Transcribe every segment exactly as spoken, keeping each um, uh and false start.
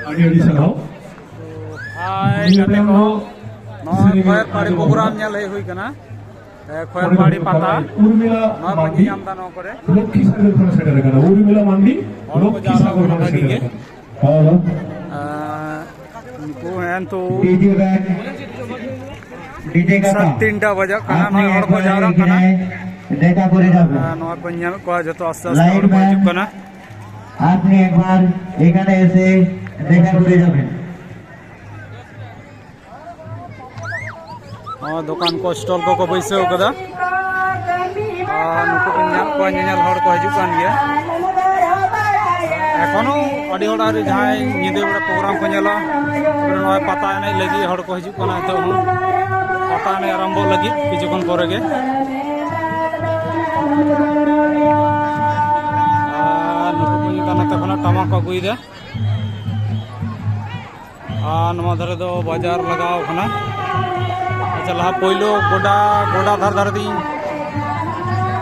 ᱟᱹᱰᱤ ᱟᱹᱰᱤ ᱥᱟᱨᱦᱟᱣ᱾ ᱦᱟᱭ ᱱᱤᱭᱟᱹ ᱜᱟᱛᱮ ᱛᱟᱭᱚᱢ ᱠᱚ, ᱫᱚ ᱱᱚᱜᱼᱚᱭ ᱥᱮᱨᱮᱧ ᱠᱷᱚᱭᱮᱨ ᱯᱟᱹᱲᱤ ᱟᱸᱡᱚᱢᱚᱜᱼᱟ᱾ ᱯᱨᱳᱜᱨᱟᱢ ᱧᱮᱞ ᱦᱮᱡ ᱦᱩᱭ ᱠᱟᱱᱟ᱾ ᱮ, ᱠᱷᱚᱭᱮᱨ ᱯᱟᱹᱲᱤ ᱯᱟᱛᱟ᱾ ᱩᱨᱢᱤᱞᱟ ᱱᱚᱣᱟ ᱠᱚ ᱢᱟᱱᱰᱤ, ᱧᱮᱧᱟᱢ ᱫᱟ ᱱᱚᱣᱟ ᱠᱚᱨᱮ᱾ ᱞᱚᱠᱠᱷᱤ ᱥᱟᱜᱚᱨ ᱠᱷᱚᱱ ᱥᱮᱴᱮᱨ ᱟᱠᱟᱱᱟ᱾ ᱩᱨᱢᱤᱞᱟ ᱢᱟᱱᱰᱤ, ᱦᱚᱲ ᱠᱚ ᱞᱚᱠᱠᱷᱤ ᱡᱟᱣᱨᱟ ᱥᱟᱜᱚᱨ ᱠᱟᱱᱟ ᱠᱷᱚᱱ ᱵᱷᱟᱹᱜᱤ ᱥᱮᱴᱮᱨ ᱜᱮ᱾ ᱟᱠᱟᱱᱟ᱾ ᱦᱮᱸ᱾ ᱮ, ᱩᱱᱠᱩ ᱦᱮᱸ ᱛᱚ ᱰᱤᱡᱮ ᱵᱮᱱᱰ, ᱰᱤᱡᱮ ᱜᱟᱛᱟ᱾ ᱥᱟᱛ ᱛᱤᱱᱴᱟ ᱵᱟᱡᱟᱜ ᱠᱟᱱᱟ, ᱟᱯᱱᱮ ᱱᱚᱜᱼᱚᱭ ᱦᱚᱲ ᱠᱚ ᱮᱠᱵᱟᱨ ᱡᱟᱣᱨᱟᱜ ᱠᱟᱱᱟ᱾ ᱮᱠᱷᱟᱱᱮ ᱫᱮᱠᱷᱟ ᱠᱚᱨᱮ ᱡᱟᱵᱮᱱ᱾ ᱟᱨ ᱱᱚᱣᱟ ᱠᱚ ᱧᱮᱞ ᱠᱚᱣᱟ, ᱡᱚᱛᱚ ᱟᱥᱛᱮ ᱟᱥᱛᱮ ᱞᱟᱭᱤᱴ ᱦᱚᱲ ᱠᱚ ᱢᱮᱱ, ᱦᱤᱡᱩᱜ ᱠᱟᱱᱟ᱾ ᱟᱯᱱᱮ ᱮᱠᱵᱟᱨ ᱮᱠᱷᱟᱱᱮ ᱮᱥᱮ ᱫᱮᱠᱷᱟ ᱠᱚᱨᱮ ᱡᱟᱵᱮᱱ᱾ ᱱᱚᱣᱟ ᱫᱚᱠᱟᱱ ᱠᱚ, ᱥᱴᱚᱞ ᱠᱚᱠᱚ ᱵᱟᱹᱭᱥᱟᱹᱣ ᱠᱟᱫᱟ᱾ ᱟᱨ ᱱᱩᱠᱩ ᱵᱤᱱ ᱧᱮᱞ ᱠᱚᱣᱟ, ᱧᱮᱧᱮᱞ ᱦᱚᱲ ᱠᱚ ᱦᱤᱡᱩᱜ ᱠᱟᱱ ᱜᱮᱭᱟ᱾ ᱮᱠᱷᱚᱱᱳ ᱟᱹᱰᱤ ᱦᱚᱲ ᱟᱹᱣᱨᱤ, ᱡᱟᱦᱟᱸᱭ ᱧᱤᱫᱟᱹ ᱵᱮᱲᱟ ᱯᱨᱳᱜᱨᱟᱢ ᱠᱚ ᱧᱮᱞᱟ, ᱱᱚᱜᱼᱚᱭ ᱯᱟᱛᱟ ᱮᱱᱮᱡ ᱞᱟᱹᱜᱤᱫ ᱦᱚᱲ ᱠᱚ ᱦᱤᱡᱩᱜ ᱠᱟᱱᱟ᱾ ᱱᱤᱛᱚᱜ ᱦᱚᱸ ᱯᱟᱛᱟ ᱮᱱᱮᱡ ᱟᱨᱟᱢᱵᱚᱜ ᱞᱟᱹᱜᱤᱫ ᱠᱤᱪᱷᱩ ᱠᱷᱚᱱ ᱯᱚᱨᱮ ᱜᱮ᱾ ᱟᱨ ᱱᱩᱠᱩ ᱠᱚ ᱦᱤᱡᱩᱜ ᱠᱟᱱᱟ, ᱱᱚᱛᱮ ᱠᱷᱚᱱᱟᱜ ᱴᱟᱢᱟᱠ ᱠᱚ ᱟᱹᱜᱩᱭᱮᱫᱟ᱾ ᱟᱨ ᱱᱚᱣᱟ ᱫᱷᱟᱨᱮ ᱫᱚ ᱵᱟᱡᱟᱨ ᱞᱟᱜᱟᱣ ᱠᱟᱱᱟ᱾ ᱟᱪᱪᱷᱟ, ᱞᱟᱦᱟ ᱯᱳᱭᱞᱳ ᱜᱚᱰᱟ, ᱜᱚᱰᱟ ᱫᱷᱟᱨᱮ ᱫᱷᱟᱨᱮ ᱛᱤᱧ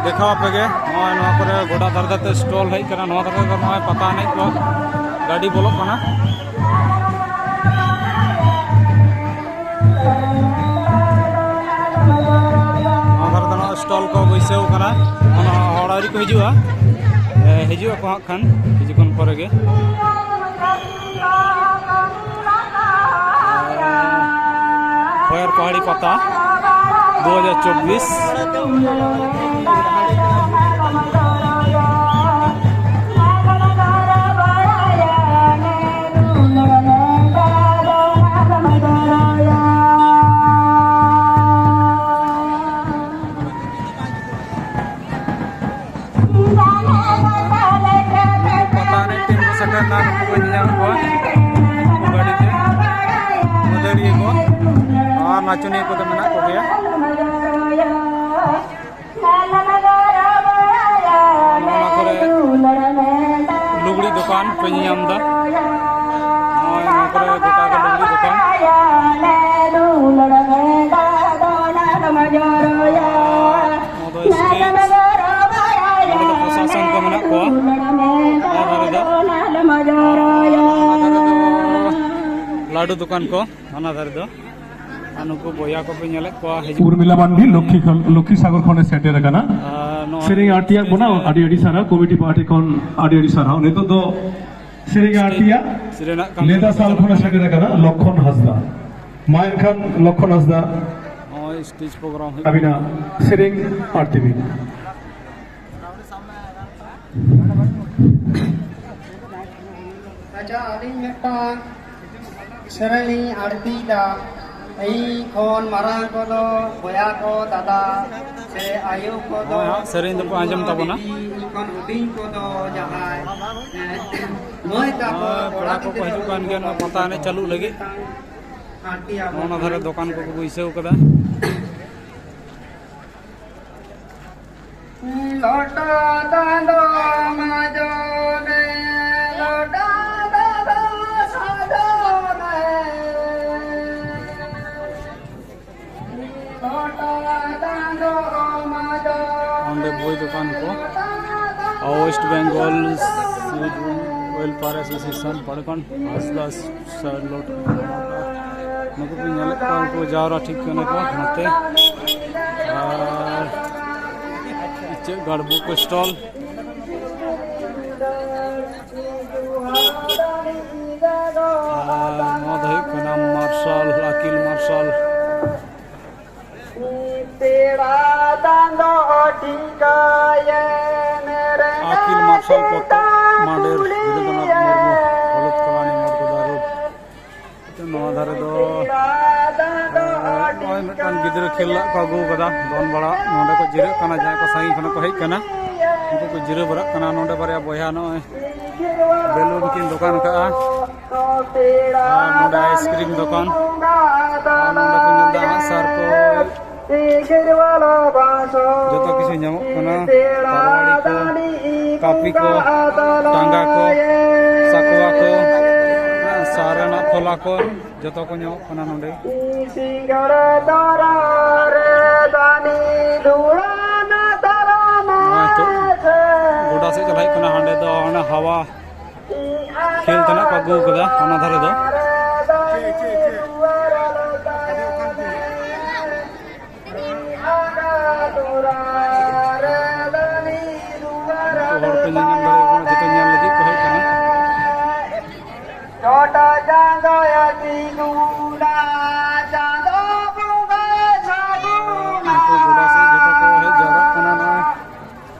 ᱫᱮᱠᱷᱟᱣ ᱟᱯᱮ ᱜᱮ᱾ ᱱᱚᱜᱼᱚᱭ ᱱᱚᱣᱟ ᱠᱚᱨᱮ ᱜᱚᱰᱟ ᱫᱷᱟᱨᱮ ᱫᱷᱟᱨᱮ ᱛᱮ ᱥᱴᱚᱞ ᱦᱮᱡ ᱠᱟᱱᱟ᱾ ᱱᱚᱣᱟ ᱫᱷᱟᱨᱮ ᱫᱚ ᱱᱚᱜᱼᱚᱭ ᱯᱟᱛᱟ ᱮᱱᱮᱡ ᱠᱚ ᱜᱟᱹᱰᱤ ᱵᱚᱞᱚᱜ ᱠᱟᱱᱟ᱾ ᱱᱚᱣᱟ ᱫᱷᱟᱨᱮ ᱫᱚ ᱱᱚᱜᱼᱚᱭ ᱥᱴᱚᱞ ᱠᱚ ᱵᱟᱹᱭᱥᱟᱹᱣ ᱠᱟᱱᱟ᱾ ᱚᱱᱟ ᱦᱚᱲ ᱟᱹᱣᱨᱤ ᱠᱚ ᱦᱤᱡᱩᱜᱼᱟ᱾ ᱮ, ᱦᱤᱡᱩᱜ ᱟᱠᱚ ᱦᱟᱸᱜ ᱠᱷᱟᱱ ᱠᱤᱪᱷᱩ ᱠᱷᱚᱱ ᱯᱚᱨᱮ ᱜᱮ᱾ ᱠᱷᱚᱭᱮᱨ ᱯᱟᱦᱟᱲᱤ ᱯᱟᱛᱟ ᱫᱩ ᱦᱟᱡᱟᱨ ᱪᱚᱵᱵᱤᱥ᱾ ᱯᱟᱛᱟ ᱮᱱᱮᱡ ᱴᱤᱢ ᱠᱚ ᱥᱮᱴᱮᱨ ᱮᱱᱟ, ᱱᱩᱠᱩ ᱠᱚ ᱧᱮᱧᱟᱢ ᱠᱚᱣᱟ ᱜᱟᱹᱰᱤ ᱛᱮ, ᱢᱟᱹᱫᱟᱹᱲᱤᱭᱟᱹ ᱠᱚ᱾ ᱱᱟᱪᱚᱱᱤᱭᱟᱹ ᱠᱚᱫᱚ ᱢᱮᱱᱟᱜ ᱠᱚᱜᱮᱭᱟ᱾ ᱱᱚᱣᱟ ᱠᱚᱨᱮ ᱞᱩᱜᱽᱲᱤ ᱫᱚᱠᱟᱱ ᱯᱮ ᱧᱮᱧᱟᱢ ᱮᱫᱟ᱾ ᱱᱚᱜᱼᱚᱭ ᱱᱚᱣᱟ ᱠᱚᱨᱮ ᱜᱚᱴᱟ ᱜᱮ ᱞᱩᱜᱽᱲᱤ ᱫᱚᱠᱟᱱ᱾ ᱱᱚᱣᱟ ᱫᱚ ᱥᱴᱮᱡᱽ᱾ ᱱᱚᱰᱮ ᱫᱚ ᱯᱨᱚᱥᱟᱥᱚᱱ ᱠᱚ ᱢᱮᱱᱟᱜ ᱠᱚᱣᱟ᱾ ᱱᱚᱣᱟ ᱫᱷᱟᱨᱮ ᱫᱚ, ᱱᱚᱣᱟ ᱫᱷᱟᱨᱮ ᱫᱚ ᱞᱟᱹᱰᱩ ᱫᱚᱠᱟᱱ ᱠᱚ, ᱦᱟᱱᱟ ᱫᱷᱟᱨᱮ ᱫᱚ᱾ ᱟᱨ ᱱᱩᱠᱩ ᱵᱚᱭᱦᱟ ᱠᱚᱯᱮ ᱧᱮᱞᱮᱫ ᱠᱚᱣᱟ ᱦᱤᱡᱩᱜ᱾ ᱩᱨᱢᱤᱞᱟ ᱢᱟᱱᱰᱤ ᱞᱚᱠᱠᱷᱤ ᱠᱷᱚᱱ, ᱞᱚᱠᱠᱷᱤ ᱥᱟᱜᱚᱨ ᱠᱷᱚᱱᱮ ᱥᱮᱴᱮᱨ ᱟᱠᱟᱱᱟ᱾ ᱟᱨ ᱱᱚᱣᱟ ᱥᱮᱨᱮᱧ ᱟᱨ ᱛᱮᱭᱟᱜ ᱵᱚᱱᱟ ᱟᱹᱰᱤ ᱟᱹᱰᱤ ᱥᱟᱨᱦᱟᱣ, ᱠᱚᱢᱤᱴᱤ ᱯᱟᱦᱴᱟ ᱠᱷᱚᱱ ᱟᱹᱰᱤ ᱟᱹᱰᱤ ᱥᱟᱨᱦᱟᱣ᱾ ᱱᱤᱛᱚᱜ ᱫᱚ ᱥᱮᱨᱮᱧ ᱟᱨ ᱛᱮᱭᱟᱜ ᱥᱮᱨᱮᱧᱟᱜ ᱠᱟᱹᱢᱤ ᱞᱮᱫᱟ ᱥᱟᱞ ᱠᱷᱚᱱᱮ ᱥᱮᱴᱮᱨ ᱟᱠᱟᱱᱟ ᱞᱚᱠᱠᱷᱚᱱ ᱦᱟᱸᱥᱫᱟ᱾ ᱢᱟ ᱮᱱᱠᱷᱟᱱ ᱞᱚᱠᱠᱷᱚᱱ ᱦᱟᱸᱥᱫᱟ, ᱱᱚᱜᱼᱚᱭ ᱥᱴᱮᱡᱽ ᱯᱨᱳᱜᱨᱟᱢ ᱦᱩᱭᱩᱜ ᱟᱹᱵᱤᱱᱟᱜ ᱥᱮᱨᱮᱧ ᱟᱨ ᱛᱮᱵᱤᱱ᱾ ᱟᱪᱪᱷᱟ, ᱟᱹᱞᱤᱧ ᱢᱤᱫᱴᱟᱝ ᱥᱮᱨᱮᱧ ᱞᱤᱧ ᱟᱬᱛᱤᱭᱮᱫᱟ᱾ ᱤᱧ ᱠᱷᱚᱱ ᱢᱟᱨᱟᱝ ᱠᱚᱫᱚ ᱵᱚᱭᱦᱟ ᱠᱚ, ᱫᱟᱫᱟ ᱥᱮ ᱟᱭᱳ ᱠᱚᱫᱚ, ᱱᱚᱜᱼᱚᱭ ᱦᱟᱸᱜ ᱥᱮᱨᱮᱧ ᱫᱚᱠᱚ ᱟᱸᱡᱚᱢ ᱛᱟᱵᱚᱱᱟ᱾ ᱤᱧ ᱠᱷᱚᱱ ᱦᱩᱰᱤᱧ ᱠᱚᱫᱚ ᱡᱟᱦᱟᱸᱭ, ᱮᱸ, ᱢᱟᱹᱭ ᱛᱟᱠᱚ, ᱦᱳᱭ, ᱠᱚᱲᱟ ᱠᱚᱲᱟ ᱠᱚᱠᱚ ᱜᱤᱫᱽᱨᱟᱹ ᱦᱤᱡᱩᱜ ᱠᱟᱱ ᱜᱮᱭᱟ ᱱᱚᱣᱟ ᱯᱟᱛᱟ ᱮᱱᱮᱡ ᱪᱟᱹᱞᱩᱜ ᱞᱟᱹᱜᱤᱫ᱾ ᱟᱬᱛᱤᱭᱟᱵᱚᱱ ᱱᱚᱜᱼᱚ ᱱᱟ ᱫᱷᱟᱨᱮ ᱠᱟᱱᱟ᱾ ᱫᱚᱠᱟᱱ ᱠᱚᱠᱚ ᱵᱟᱹᱭᱥᱟᱹᱣ ᱠᱟᱫᱟ᱾ ᱞᱚᱴᱟ ᱫᱟᱜ ᱫᱚ ᱢᱟᱡᱚᱱᱮ, ᱞᱚᱴᱟ ᱫᱟᱜ ᱫᱚ ᱥᱟᱡᱚᱱᱮ᱾ ᱞᱚᱴᱟ ᱫᱟᱜ ᱫᱚ ᱢᱟᱡᱚᱱᱮ᱾ ᱚᱸᱰᱮ ᱵᱳᱭ ᱫᱚᱠᱟᱱ ᱠᱚ᱾ West Bengal Welfare Association ᱯᱟᱲᱠᱚᱱ ᱦᱟᱸᱥᱫᱟ ᱥᱟᱨᱞᱳᱴ᱾ ᱱᱩᱠᱩ ᱯᱮ ᱧᱮᱞᱮᱫ ᱠᱚᱣᱟ, ᱩᱱᱠᱩ ᱡᱟᱣᱨᱟ ᱴᱷᱤᱠ ᱠᱟᱱᱟ ᱠᱚ ᱱᱚᱛᱮ᱾ ᱟᱨ ᱤᱪᱟᱹᱜ ᱜᱟᱲ ᱵᱩᱠ ᱥᱴᱚᱞ᱾ ᱟᱨ ᱱᱚᱣᱟ ᱫᱚ ᱦᱩᱭᱩᱜ ᱠᱟᱱᱟ ᱢᱟᱨᱥᱟᱞ, ᱟᱹᱠᱤᱞ ᱢᱟᱨᱥᱟᱞ᱾ ᱟᱹᱠᱤᱞ ᱢᱟᱨᱥᱟᱞ ᱯᱚᱛᱚᱵ ᱢᱟᱰᱮᱨ, ᱫᱷᱤᱨᱤᱫᱷᱚᱨᱱᱟᱛᱷ ᱢᱩᱨᱢᱩ, ᱦᱚᱞᱚᱫ ᱠᱚᱞᱟᱱᱤ ᱢᱚᱨᱜᱚᱫᱟ ᱨᱳᱰ᱾ ᱱᱚᱣᱟ ᱫᱷᱟᱨᱮ ᱫᱚ, ᱮ, ᱱᱚᱜᱼᱚᱭ ᱢᱤᱫᱴᱟᱝ ᱜᱤᱫᱽᱨᱟᱹ ᱠᱷᱮᱞ ᱞᱟᱜ ᱠᱚ ᱟᱹᱜᱩ ᱠᱟᱫᱟ, ᱫᱚᱱ ᱵᱟᱲᱟ᱾ ᱱᱚᱸᱰᱮ ᱠᱚ ᱡᱤᱨᱟᱹᱜ ᱠᱟᱱᱟ, ᱡᱟᱦᱟᱸᱭ ᱠᱚ ᱥᱟᱺᱜᱤᱧ ᱠᱷᱚᱱᱟᱜ ᱠᱚ ᱦᱮᱡ ᱠᱟᱱᱟ, ᱩᱱᱠᱩ ᱠᱚ ᱡᱤᱨᱟᱹ ᱵᱟᱲᱟᱜ ᱠᱟᱱᱟ᱾ ᱱᱚᱸᱰᱮ ᱵᱟᱨᱭᱟ ᱵᱚᱭᱦᱟ ᱱᱚᱜᱼᱚᱭ ᱵᱮᱞᱩᱱ ᱠᱤᱱ ᱫᱚᱠᱟᱱ ᱠᱟᱜᱼᱟ᱾ ᱟᱨ ᱱᱚᱸᱰᱮ ᱟᱭᱤᱥᱠᱨᱤᱢ ᱫᱚᱠᱟᱱ᱾ ᱟᱨ ᱱᱚᱸᱰᱮ ᱠᱚ ᱧᱮᱞ ᱮᱫᱟ ᱡᱚᱛᱚ ᱠᱤᱪᱷᱩ ᱧᱟᱢᱚᱜ ᱠᱟᱱᱟ᱾ ᱛᱟᱨᱣᱟᱲᱤ ᱠᱚ, ᱠᱟᱹᱯᱤ ᱠᱚ, ᱴᱟᱸᱜᱟ ᱠᱚ, ᱥᱟᱠᱣᱟ ᱠᱚ, ᱦᱮᱸ, ᱥᱟᱨ ᱨᱮᱱᱟᱜ ᱯᱷᱚᱞᱟ ᱠᱚ, ᱡᱚᱛᱚ ᱠᱚ ᱧᱟᱢᱚᱜ ᱠᱟᱱᱟ ᱱᱚᱰᱮ᱾ ᱱᱚᱜᱼᱚᱭ ᱛᱚ ᱜᱚᱰᱟ ᱥᱮᱫ ᱪᱟᱞᱟᱜ ᱦᱩᱭᱩᱜ ᱠᱟᱱᱟ᱾ ᱦᱟᱸᱰᱮ ᱫᱚ ᱚᱱᱟ ᱦᱟᱣᱟ ᱠᱷᱮᱞ ᱛᱮᱱᱟᱜ ᱠᱚ ᱟᱹᱜᱩ ᱠᱟᱫᱟ ᱚᱱᱟ ᱫᱷᱟᱨᱮ ᱫᱚ᱾ ᱩᱱᱠᱩ ᱦᱚᱲ ᱠᱚ ᱧᱮᱞ ᱧᱟᱢ ᱫᱟᱲᱮᱭᱟᱠᱚ ᱠᱟᱱᱟ, ᱡᱚᱛᱚ ᱧᱮᱞ ᱞᱟᱹᱜᱤᱫ ᱠᱚ ᱦᱮᱡ ᱠᱟᱱᱟ᱾ ᱪᱷᱚᱴᱟ ᱪᱟᱸᱫᱚᱭ ᱛᱤᱸᱜᱩᱱᱟ, ᱪᱟᱸᱫᱚ ᱵᱚᱸᱜᱟᱭ ᱥᱟᱹᱜᱩᱱᱟ᱾ ᱩᱱᱠᱩ ᱜᱚᱰᱟ ᱥᱮᱫ ᱡᱚᱛᱚ ᱠᱚ ᱦᱮᱡ ᱡᱟᱣᱨᱟᱜ ᱠᱟᱱᱟ᱾ ᱱᱚᱜᱼᱚᱭ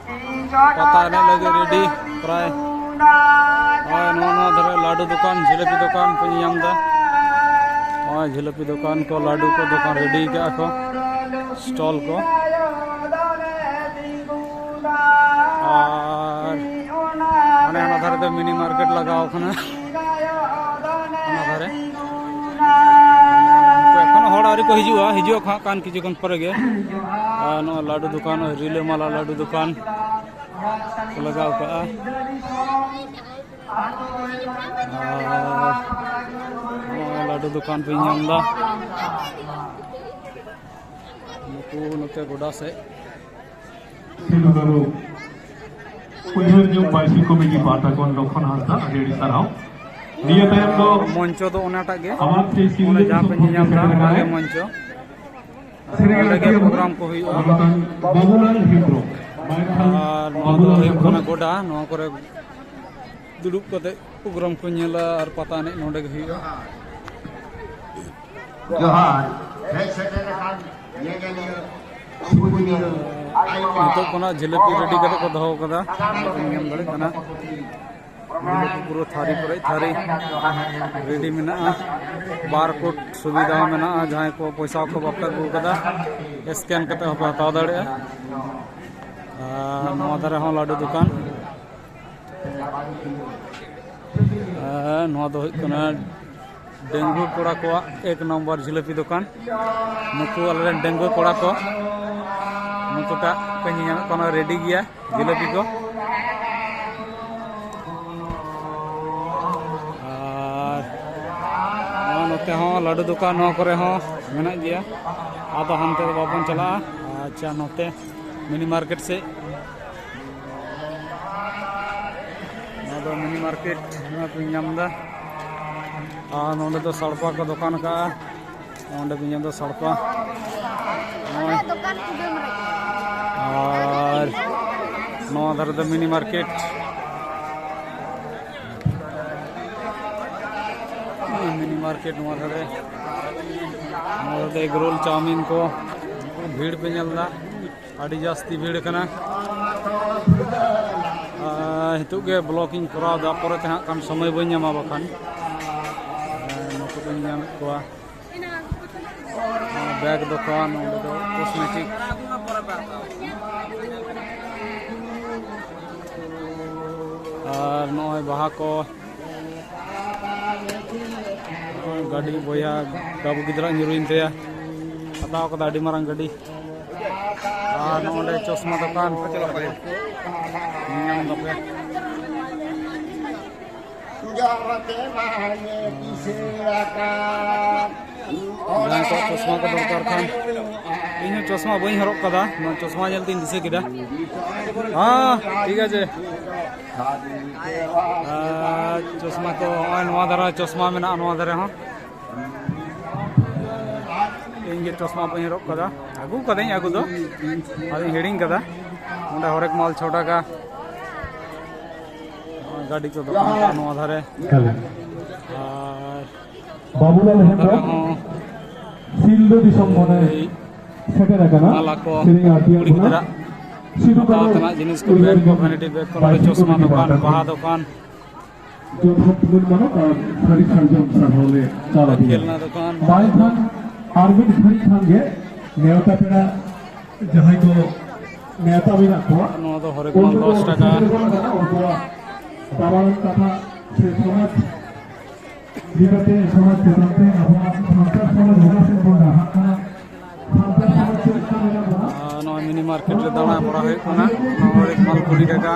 ᱯᱟᱛᱟ ᱮᱱᱮᱡ ᱞᱟᱹᱜᱤᱫ ᱨᱮᱰᱤ ᱯᱨᱟᱭ᱾ ᱱᱚᱜᱼᱚᱭ ᱱᱚᱣᱟ, ᱱᱚᱣᱟ ᱫᱷᱟᱨᱮ ᱞᱟᱹᱰᱩ ᱫᱚᱠᱟᱱ, ᱡᱷᱤᱞᱟᱹᱯᱤ ᱫᱚᱠᱟᱱ ᱯᱮ ᱧᱮᱞ ᱧᱟᱢ ᱮᱫᱟ᱾ ᱱᱚᱜᱼᱚᱭ ᱡᱷᱤᱞᱟᱹᱯᱤ ᱫᱚᱠᱟᱱ ᱠᱚ, ᱞᱟᱹᱰᱩ ᱠᱚ ᱫᱚᱠᱟᱱ ᱨᱮᱰᱤ ᱠᱟᱜᱼᱟ ᱠᱚ, ᱥᱴᱚᱞ ᱠᱚ᱾ ᱟᱨ ᱚᱱᱮ ᱚᱱᱟ ᱫᱷᱟᱨᱮ ᱫᱚ ᱢᱤᱱᱤ ᱢᱟᱨᱠᱮᱴ ᱞᱟᱜᱟᱣ ᱠᱟᱱᱟ᱾ ᱚᱱᱟ ᱫᱷᱟᱨᱮ ᱮᱠᱷᱚᱱᱳ ᱦᱚᱲ ᱟᱹᱣᱨᱤ ᱠᱚ ᱦᱤᱡᱩᱜᱼᱟ, ᱦᱤᱡᱩᱜ ᱟᱠᱚ ᱦᱟᱸᱜ ᱠᱟᱱ ᱠᱤᱪᱷᱩ ᱠᱷᱚᱱ ᱯᱚᱨᱮ ᱜᱮ᱾ ᱟᱨ ᱱᱚᱣᱟ ᱞᱟᱹᱰᱩ ᱫᱚᱠᱟᱱ, ᱨᱤᱞᱟᱹᱢᱟᱞᱟ ᱞᱟᱹᱰᱩ ᱫᱚᱠᱟᱱ ᱠᱚ ᱞᱟᱜᱟᱣ ᱠᱟᱜᱼᱟ᱾ ᱟᱨ ᱱᱚᱣᱟ ᱞᱟᱹᱰᱩ ᱫᱚᱠᱟᱱ ᱯᱮ ᱧᱟᱢ ᱮᱫᱟ᱾ ᱱᱩᱠᱩ ᱱᱚᱛᱮ ᱜᱚᱰᱟ ᱥᱮᱫ᱾ ᱥᱤᱫᱩ ᱠᱟᱹᱱᱦᱩ ᱩᱭᱦᱟᱹᱨ ᱧᱩᱢ ᱵᱟᱹᱭᱥᱤ ᱠᱚᱢᱤᱴᱤ ᱯᱟᱦᱴᱟ ᱠᱷᱚᱱ ᱞᱚᱠᱷᱚᱱ ᱦᱟᱸᱥᱫᱟ, ᱟᱹᱰᱤ ᱟᱹᱰᱤ ᱥᱟᱨᱦᱟᱣ᱾ ᱱᱤᱭᱟᱹ ᱛᱟᱭᱚᱢ ᱫᱚ ᱢᱚᱧᱪᱚ ᱫᱚ ᱚᱱᱟᱴᱟᱜ ᱜᱮ, ᱟᱵᱟᱫ ᱥᱮ ᱚᱱᱮ ᱥᱤᱞᱫᱟᱹ ᱡᱟᱦᱟᱸ ᱯᱮ ᱥᱚᱢᱯᱚᱫ ᱧᱮᱧᱟᱢ ᱮᱫᱟ, ᱥᱮᱴᱮᱨ ᱚᱱᱟ ᱜᱮ ᱟᱠᱟᱱᱟᱭ᱾ ᱢᱚᱧᱪᱚ᱾ ᱥᱮᱨᱮᱧ ᱚᱸᱰᱮ ᱜᱮ ᱟᱹᱲᱛᱤᱭᱟᱹ ᱯᱨᱳᱜᱨᱟᱢ ᱠᱚ ᱦᱩᱭᱩᱜᱼᱟ᱾ ᱵᱟᱵᱩᱞᱟᱞ ᱦᱮᱢᱵᱨᱚᱢ, ᱢᱟᱭᱛᱷᱟᱱ ᱟᱨ ᱱᱚᱣᱟ ᱫᱚ ᱵᱟᱵᱩᱞᱟᱞ ᱦᱩᱭᱩᱜ ᱠᱟᱱᱟ ᱦᱮᱢᱵᱨᱚᱢ᱾ ᱜᱚᱰᱟ, ᱱᱚᱣᱟ ᱠᱚᱨᱮ ᱫᱩᱲᱩᱵ ᱠᱟᱛᱮ ᱯᱨᱳᱜᱨᱟᱢ ᱠᱚ ᱧᱮᱞᱟ ᱟᱨ ᱯᱟᱛᱟ ᱮᱱᱮᱡ ᱱᱚᱰᱮ ᱜᱮ ᱦᱩᱭᱩᱜᱼᱟ᱾ ᱡᱚᱦᱟᱨ᱾ ᱦᱮᱡ ᱥᱮᱴᱮᱨ ᱟᱠᱟᱱ ᱧᱮᱧᱮᱞᱤᱭᱟᱹ, ᱥᱩᱵᱩᱡᱤᱭᱟᱹ, ᱱᱤᱛᱚᱜ ᱠᱷᱚᱱᱟᱜ ᱡᱷᱤᱞᱟᱹᱯᱤ ᱨᱮᱰᱤ ᱠᱟᱛᱮ ᱠᱚ ᱫᱚᱦᱚ ᱠᱟᱫᱟ, ᱧᱮᱞ ᱧᱟᱢ ᱫᱟᱲᱮᱭᱟᱜ ᱠᱟᱱᱟ᱾ ᱡᱷᱤᱞᱟᱹᱯᱤ ᱯᱩᱨᱟᱹ ᱛᱷᱟᱹᱨᱤ ᱯᱮᱨᱮᱡ ᱛᱷᱟᱹᱨᱤ ᱨᱮᱰᱤ ᱢᱮᱱᱟᱜᱼᱟ᱾ ᱵᱟᱨ ᱠᱳᱰ ᱥᱩᱵᱤᱫᱷᱟ ᱦᱚᱸ ᱢᱮᱱᱟᱜᱼᱟ, ᱡᱟᱦᱟᱸᱭ ᱠᱚ ᱯᱚᱭᱥᱟ ᱠᱚ ᱵᱟᱯᱮ ᱟᱹᱜᱩ ᱠᱟᱫᱟ, ᱥᱠᱮᱱ ᱠᱟᱛᱮ ᱦᱚᱸᱯᱮ ᱦᱟᱛᱟᱣ ᱫᱟᱲᱮᱭᱟᱜᱼᱟ᱾ ᱟᱨ ᱱᱚᱣᱟ ᱫᱷᱟᱨᱮ ᱦᱚᱸ ᱞᱟᱹᱰᱩ ᱫᱚᱠᱟᱱ᱾ ᱟᱨ ᱱᱚᱣᱟ ᱫᱚ ᱦᱩᱭᱩᱜ ᱠᱟᱱᱟ ᱰᱟᱺᱜᱩᱣᱟᱹ ᱠᱚᱲᱟ ᱠᱚᱣᱟᱜ ᱮᱠ ᱱᱚᱢᱵᱚᱨ ᱡᱷᱤᱞᱟᱹᱯᱤ ᱫᱚᱠᱟᱱ᱾ ᱱᱩᱠᱩ ᱟᱞᱮᱨᱮᱱ ᱰᱟᱺᱜᱩᱣᱟᱹ ᱠᱚᱲᱟ ᱠᱚ᱾ ᱱᱩᱠᱩᱴᱟᱜ ᱯᱮ ᱧᱮᱞ ᱧᱟᱢᱮᱫ ᱠᱚᱣᱟ, ᱱᱚᱣᱟ ᱨᱮᱰᱤ ᱜᱮᱭᱟ ᱡᱤᱞᱟᱹᱯᱤ ᱠᱚ᱾ ᱟᱨ ᱱᱚᱣᱟ ᱱᱚᱛᱮ ᱦᱚᱸ ᱞᱟᱹᱰᱩ ᱫᱚᱠᱟᱱ ᱱᱚᱣᱟ ᱠᱚᱨᱮ ᱦᱚᱸ ᱢᱮᱱᱟᱜ ᱜᱮᱭᱟ᱾ ᱟᱫᱚ ᱦᱟᱱᱛᱮ ᱫᱚ ᱵᱟᱵᱚᱱ ᱪᱟᱞᱟᱜᱼᱟ᱾ ᱟᱪᱪᱷᱟ, ᱱᱚᱛᱮ ᱢᱤᱱᱤ ᱢᱟᱨᱠᱮᱴ ᱥᱮᱫ᱾ ᱱᱚᱣᱟ ᱫᱚ ᱢᱤᱱᱤ ᱢᱟᱨᱠᱮᱴ, ᱱᱚᱣᱟ ᱯᱮ ᱧᱟᱢ ᱮᱫᱟ᱾ ᱟᱨ ᱱᱚᱰᱮ ᱫᱚ ᱥᱟᱲᱯᱟ ᱠᱚ ᱫᱚᱠᱟᱱ ᱟᱠᱟᱫᱼᱟ᱾ ᱱᱚᱰᱮ ᱵᱤᱧ ᱫᱚ ᱥᱟᱲᱯᱟ᱾ ᱱᱚᱜᱼᱚᱭ᱾ ᱫᱚᱠᱟᱱ ᱠᱩᱰᱟᱹᱢ ᱨᱮᱜᱮ᱾ ᱟᱨ ᱱᱚᱣᱟ ᱫᱷᱟᱨᱮ ᱫᱚ ᱢᱤᱱᱤ ᱢᱟᱨᱠᱮᱴ᱾ ᱢᱤᱱᱤ ᱢᱟᱨᱠᱮᱴ ᱱᱚᱣᱟ ᱫᱷᱟᱨᱮ᱾ ᱱᱚᱣᱟ ᱫᱷᱟᱨᱮ ᱮᱜᱽᱨᱳᱞ, ᱪᱟᱣᱢᱤᱱ ᱠᱚ᱾ ᱵᱷᱤᱲ ᱯᱮ ᱧᱮᱞ ᱮᱫᱟ, ᱟᱹᱰᱤ ᱡᱟᱹᱥᱛᱤ ᱵᱷᱤᱲ ᱠᱟᱱᱟ᱾ ᱟᱨ ᱱᱤᱛᱚᱜ ᱜᱮ ᱵᱞᱚᱜ ᱤᱧ ᱠᱚᱨᱟᱣ ᱮᱫᱟ, ᱯᱚᱨᱮᱛᱮ ᱦᱟᱸᱜ ᱠᱷᱟᱱ ᱥᱚᱢᱚᱭ ᱵᱟᱹᱧ ᱧᱟᱢᱟ ᱵᱟᱠᱷᱟᱱ᱾ ᱱᱩᱠᱩ ᱵᱟᱹᱧ ᱧᱟᱢᱮᱫ ᱠᱚᱣᱟ᱾ ᱵᱮᱜᱽ ᱫᱚᱠᱟᱱ, ᱱᱚᱸᱰᱮ ᱫᱚ ᱠᱚᱥᱢᱮᱴᱤᱠ᱾ ᱟᱨ ᱱᱚᱜᱼᱚᱭ ᱵᱟᱦᱟ ᱠᱚ᱾ ᱱᱚᱜᱼᱚᱭ ᱜᱟᱹᱰᱤ ᱵᱚᱭᱦᱟ ᱵᱟᱹᱵᱩ ᱜᱤᱫᱽᱨᱟᱹ ᱧᱩᱨᱩᱭᱮᱱ ᱛᱟᱭᱟ᱾ ᱦᱟᱛᱟᱣ ᱠᱟᱫᱟ ᱟᱹᱰᱤ ᱢᱟᱨᱟᱝ ᱜᱟᱹᱰᱤ᱾ ᱟᱨ ᱱᱚᱜᱼᱚᱭ ᱱᱚᱸᱰᱮ ᱪᱚᱥᱢᱟ ᱫᱚᱠᱟᱱ ᱧᱮᱞ ᱧᱟᱢ ᱫᱟᱯᱮ᱾ ᱡᱟᱦᱟᱸᱭ ᱠᱚᱣᱟᱜ ᱪᱚᱥᱢᱟ ᱠᱚ ᱫᱚᱨᱠᱟᱨ ᱠᱷᱟᱱ, ᱤᱧ ᱦᱚᱸ ᱪᱚᱥᱢᱟ ᱵᱟᱹᱧ ᱦᱚᱨᱚᱜ ᱠᱟᱫᱟ, ᱱᱚᱣᱟ ᱪᱚᱥᱢᱟ ᱧᱮᱞ ᱛᱤᱧ ᱫᱤᱥᱟᱹ ᱠᱮᱫᱟ᱾ ᱦᱮᱸ, ᱴᱷᱤᱠ ᱟᱪᱷᱮ᱾ ᱟᱨ ᱪᱚᱥᱢᱟ ᱠᱚ, ᱱᱚᱜᱼᱚᱭ ᱱᱚᱣᱟ ᱫᱷᱟᱨᱮ ᱪᱚᱥᱢᱟ ᱢᱮᱱᱟᱜᱼᱟ, ᱱᱚᱣᱟ ᱫᱷᱟᱨᱮ ᱦᱚᱸ᱾ ᱤᱧ ᱜᱮ ᱪᱚᱥᱢᱟ ᱵᱟᱹᱧ ᱦᱚᱨᱚᱜ ᱠᱟᱫᱟ, ᱟᱹᱜᱩ ᱠᱟᱫᱟᱹᱧ ᱟᱹᱜᱩ ᱫᱚ, ᱟᱫᱚᱧ ᱦᱤᱲᱤᱧ ᱠᱟᱫᱟ᱾ ᱚᱸᱰᱮ ᱦᱚᱨᱮᱠ ᱢᱟᱞ ᱪᱷᱚ ᱴᱟᱠᱟ᱾ ᱜᱟᱹᱰᱤ ᱠᱚ ᱫᱚᱠᱟᱱ ᱠᱟᱜᱼᱟ ᱱᱚᱣᱟ ᱫᱷᱟᱨᱮ᱾ ᱟᱨ ᱵᱟᱵᱩᱞᱟᱞ ᱱᱚᱣᱟ ᱫᱷᱟᱨᱮ ᱦᱮᱢᱵᱨᱚᱢ, ᱦᱚᱸ ᱥᱤᱞᱫᱟᱹ ᱫᱤᱥᱚᱢ ᱠᱷᱚᱱᱮ ᱮᱭ ᱥᱮᱴᱮᱨ ᱟᱠᱟᱱᱟ᱾ ᱢᱟᱞᱟ ᱠᱚ, ᱥᱮᱨᱮᱧ ᱟᱨ ᱠᱩᱲᱤ ᱜᱤᱫᱽᱨᱟᱹ ᱥᱤᱫᱩ ᱦᱟᱛᱟᱣ ᱠᱟᱹᱱᱦᱩ ᱛᱮᱱᱟᱜ ᱡᱤᱱᱤᱥ ᱠᱚ, ᱩᱭᱦᱟᱹᱨ ᱵᱮᱜᱽ ᱠᱚ, ᱫᱤᱱ ᱵᱷᱮᱱᱤᱴᱤ ᱵᱮᱜᱽ ᱠᱚ, ᱱᱚᱰᱮ ᱵᱟᱭᱤᱥ ᱪᱚᱥᱢᱟ ᱠᱳᱴᱤ ᱫᱚᱠᱟᱱ, ᱴᱟᱠᱟ᱾ ᱵᱟᱦᱟ ᱫᱚᱠᱟᱱ, ᱡᱚᱛᱷᱟᱛ ᱢᱟᱹᱱ ᱢᱟᱱᱚᱛ ᱟᱨ ᱥᱟᱹᱨᱤ ᱥᱟᱨᱡᱚᱢ ᱥᱟᱨᱦᱟᱣ ᱞᱮ ᱪᱟᱞ ᱟᱯᱮᱭᱟ᱾ ᱠᱷᱮᱞᱱᱟ ᱫᱚᱠᱟᱱ, ᱵᱟᱭ ᱠᱷᱟᱱ ᱟᱨ ᱢᱤᱫ ᱜᱷᱟᱹᱲᱤᱡ ᱠᱷᱟᱱ ᱜᱮ ᱱᱮᱣᱛᱟ ᱯᱮᱲᱟ ᱡᱟᱦᱟᱸᱭ ᱠᱚ ᱱᱮᱣᱛᱟ ᱢᱮᱱᱟᱜ ᱠᱚᱣᱟ, ᱱᱚᱣᱟ ᱫᱚ ᱦᱚᱨᱮᱠ ᱢᱟᱞ ᱩᱱᱠᱩ ᱠᱚ ᱫᱚᱥ ᱴᱟᱠᱟ᱾ ᱥᱮᱴᱮᱨ ᱜᱚᱫ ᱟᱠᱟᱱᱟ᱾ ᱩᱱᱠᱩᱣᱟᱜ ᱫᱟᱢᱟᱱ ᱠᱟᱛᱷᱟ ᱥᱮ ᱥᱚᱢᱟᱡᱽ ᱤᱫᱤ ᱠᱟᱛᱮ, ᱥᱚᱢᱟᱡᱽ ᱪᱮᱛᱟᱱ ᱛᱮ ᱟᱵᱚᱣᱟᱜ ᱥᱟᱱᱛᱟᱲ ᱥᱚᱢᱟᱡᱽ ᱚᱠᱟ ᱥᱮᱫ ᱵᱚᱱ ᱰᱟᱦᱟᱜ ᱠᱟᱱᱟ, ᱥᱟᱱᱛᱟᱲ ᱥᱚᱢᱟᱡᱽ ᱪᱮᱫ ᱞᱮᱠᱟ ᱢᱮᱱᱟᱜ ᱵᱚᱱᱟ, ᱟᱨ ᱱᱚᱣᱟ ᱢᱤᱱᱤ ᱢᱟᱨᱠᱮᱴ ᱨᱮ ᱫᱟᱬᱟ ᱵᱟᱲᱟ ᱦᱩᱭᱩᱜ ᱠᱟᱱᱟ, ᱱᱚᱣᱟ ᱢᱟᱞᱯᱩᱨᱤ ᱰᱟᱸᱜᱟ᱾